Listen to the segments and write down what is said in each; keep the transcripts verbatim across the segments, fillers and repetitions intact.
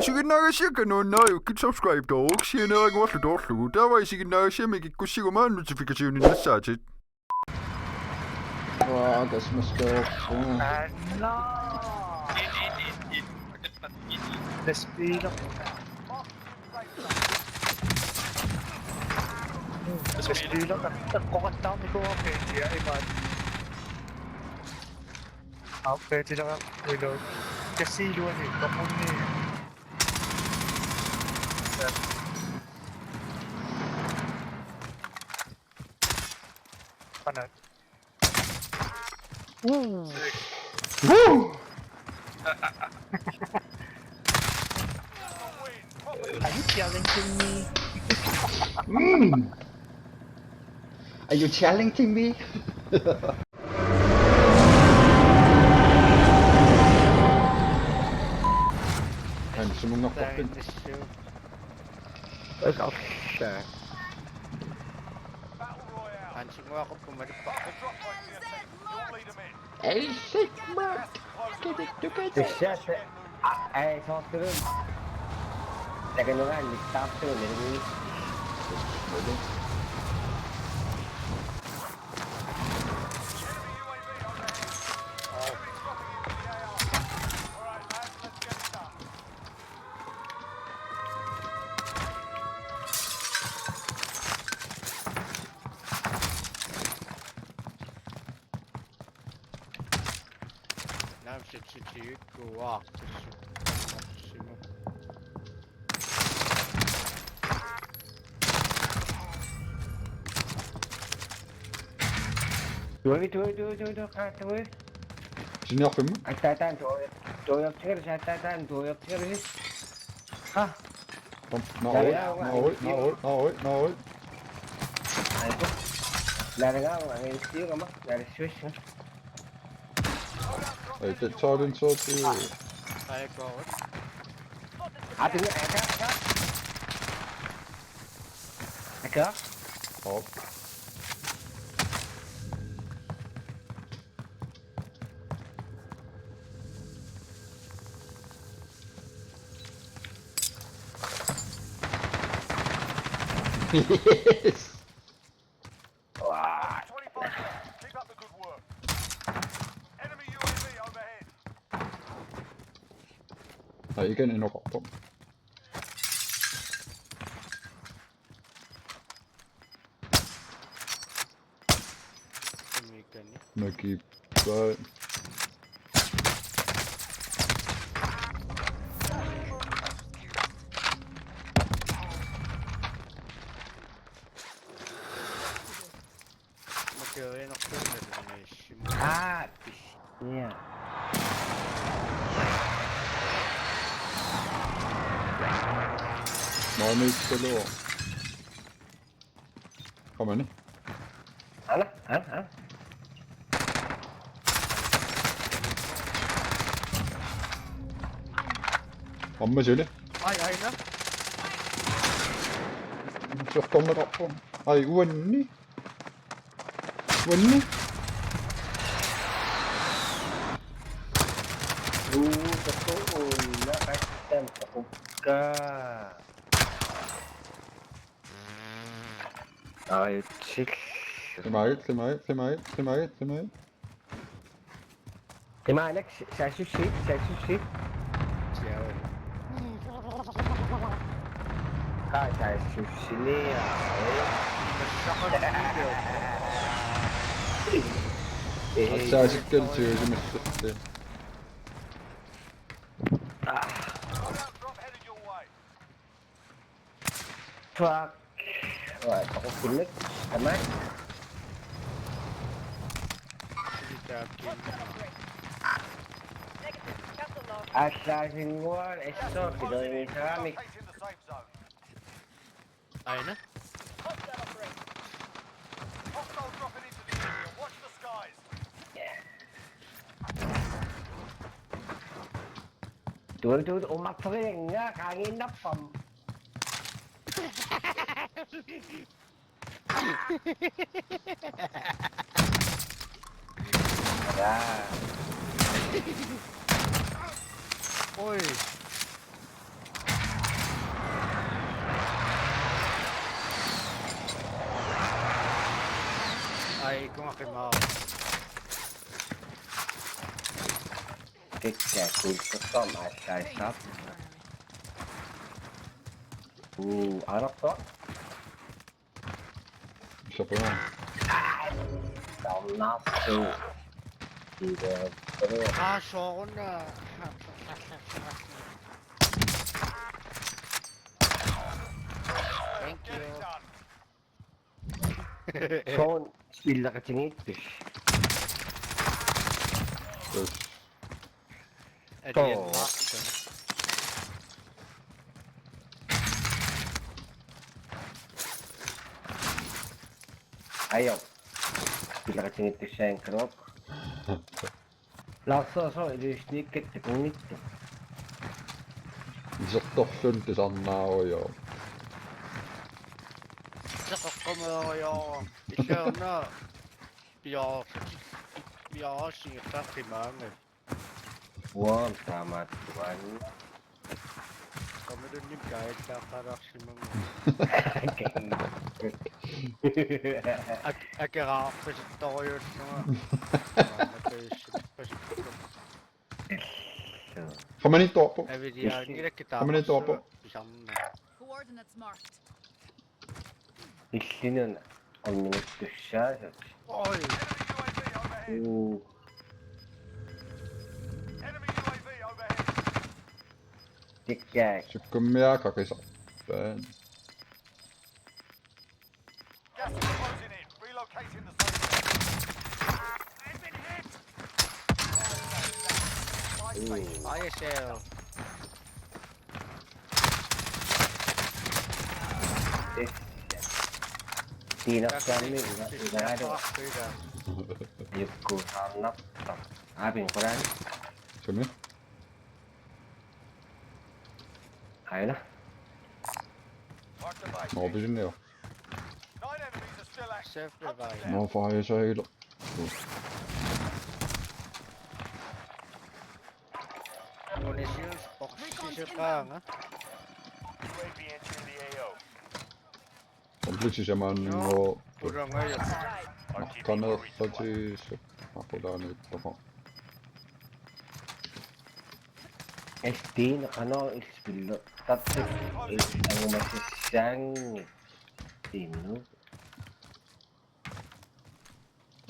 Isiginnaagassiakka nuannariukkit subscribe toorukkit sianeeraguarlu toorlugu. Taava isiginnaagassiami kikkussiguma notificationi nassaatit. Waa, tassa maskooq. Anna. Lastbiiler. Lastbiiler. Qoqattaarnikuuarmi, ja, imaat. Aappaatilara reload. Kassiiluani toqunni. Qanat. Are you challenging me? Mm. Are you challenging me? Hansimunngorpoq. Thank you. Oi, oh, shit. Hansimunngorpoq, malippoq. Ei, shit, man. Get it, get it. Tassa, a, ei, soorlu. Takaneraanni taartuunilmi. Naamik, sitsikikkuartissu. Simu. Tuavi, tuavi, tuavi, tuavi, tuavi, tuavi. Siniorfimmi? Attaataani tuavi, tuaviortigalusi, attaataani tuaviortigalusi. Ha? Kom, nå, ja, røg, ja, nå, ja, røg, nå, ja, røg, nå, røg, nå, røg. Aiku. Naalagaavoq, angajukkiugama, naalassuassama. Ej, det tager den så til. Ej, jeg går rødt. Ah, det er, jeg kan, jeg kan. Jeg kan. Hop. Yes. Wow. Twenty-five left. Keep up the good work. Enemy U A V overhead. Ej, ikke en inderkopper. Mekani. Mekani. Bye. Makeriinnartuunnartuunissim. Aa, pis-, ja. Maaniitsaluaq. Qamani. Ana, ana, ana. Amma suli. Ai, aina. Sukkorneqarpoq. Ai, uanni. Uanni. Uu, takuulla qattam taqukka. Ai, chill. Qimaagit, qimaagit, qimaagit, qimaagit, qimaagit. Qimaannak, saassussiit, saassussiit. Siauu. Qaa, saassussiniaa. Ee. Atsaasikkalu tiusimassatta. Ah. Fuck. Right, taqukkillit. Tamak. Aallaasinnguaq assut piloinissagamik. Aina. Tuut, tuut, umarterianga qaangiinnarpam. Oi. Qimaa. Kikka kuultortarmat aallaassaaq. Uu, arappa. Soqua. Taunnaarsu. Ida. Aa, sooruna. Thank you. Soorlu spilleqatigiittusi. Yes. At the end, Mark. Ajo. Spilleqatigiittussaagaluarput. Lars, soorlu iluussiniikkatta kunngittu. Isertorluni tusarnaarujoor. Isertorluarujoo. Illuuna. Piaarsi. Piaarsi qimaanga. Uang tamat uang. Kamerunnim kaajillaaqqalaarsimanga. Ak-, akeraarpasittorujuullunga. Maanna pajussuppasittoq. Qamani toorpoq. Aviliaanngilakka. Qamani toorpoq. Pisarna. Coordinates marked. Illinun orninittussaasut. Oi. Uu. Tikkaak. Sukkummiaa qaqisarpaan. Gas is closing in. Relocating the zone. Uu. Fire sale. Tiinartaammi ila-, ilaalu. Jukku saannarta. Aapin qulaani. Sumi? Aina. Nå, pisinniu. Nine enemies are still active. Safe revive. Nå, fire sale. Munitions boxi sepaanga. U A V entering the A O. Kompleksi samaanninngooq. Pulangajaq. Aqqaneerlutigissoq. Aqulaaniittoqaq. Estiin qanoq ilspillu. Tattik il angumasissaanngit. Tiinnu.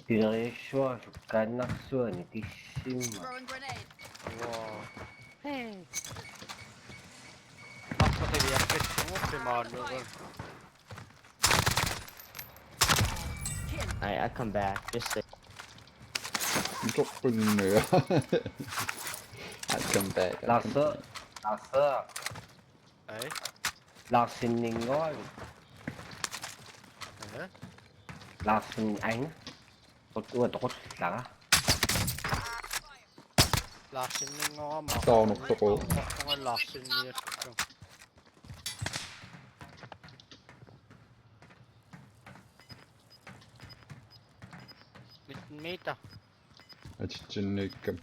Pileriassuaq sukkaannarsuani tissimma. Throwing grenade. Wow. Hey. Massaqiliaqqissugut qimaannugut. Kill. I, I come back. Just say. Toqqunniga. I come back. I come Lasse, back. Lasse. Ai. Larsenninnguaq. Aha. Larsen aina. Qut-, uanga toqullara. Larsenninnguaq. Taarnertoq. Uanga Larsenniassuttu. Mit-, meter. Atitsinniikkam.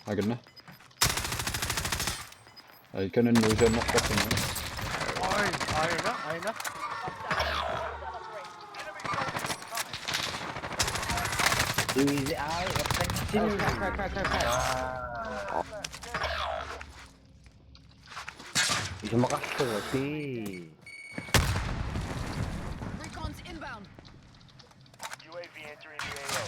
Akanna. Ai, kanannuusiannartarpunga. Oi, aina, aina. Easy, ai, effective. Kai, kai, kai, kai, kai. Isumaqarlugu tii. Recon's inbound. U A V entering the A O.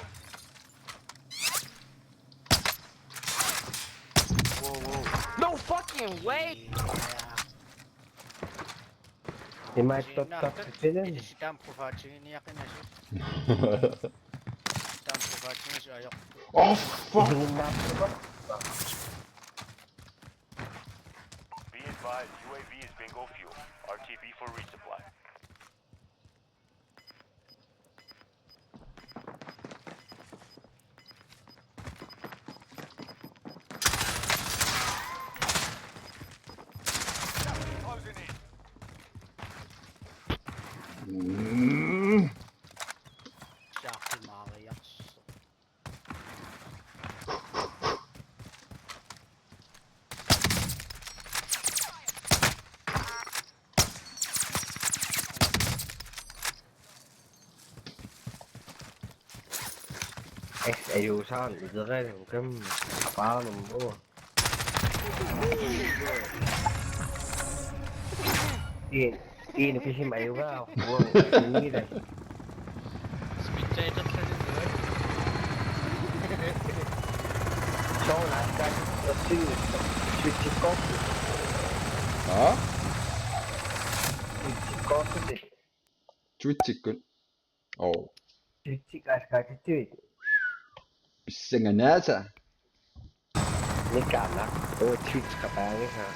Whoa, whoa. No fucking way! Imaattoqartitsinen. Ilissi taama qufaatsiginiaqinasut. Taama qufaatsiginiaqinasut ajoq. Oh, fuck! Ilinnaappoq. Be advised, U A V is bingo fuel. R T B for resupply. Closing in. Mm. Shark in my way, yes. Ajuusaarneq ileralugu kamma. Qapaarnummu. Ii, ii, pisim ajugaa, uanga, ii, ii. Spectator-luni. Soorlu aamma, Twitch-ikkut. Aa? Twitch-ikkut. Twitch-ikkut. Oo. Twitch-ikkut askatittuit. Pissanganaasa. Nikana. Oo, Twitch-ikkut qapaangisaa.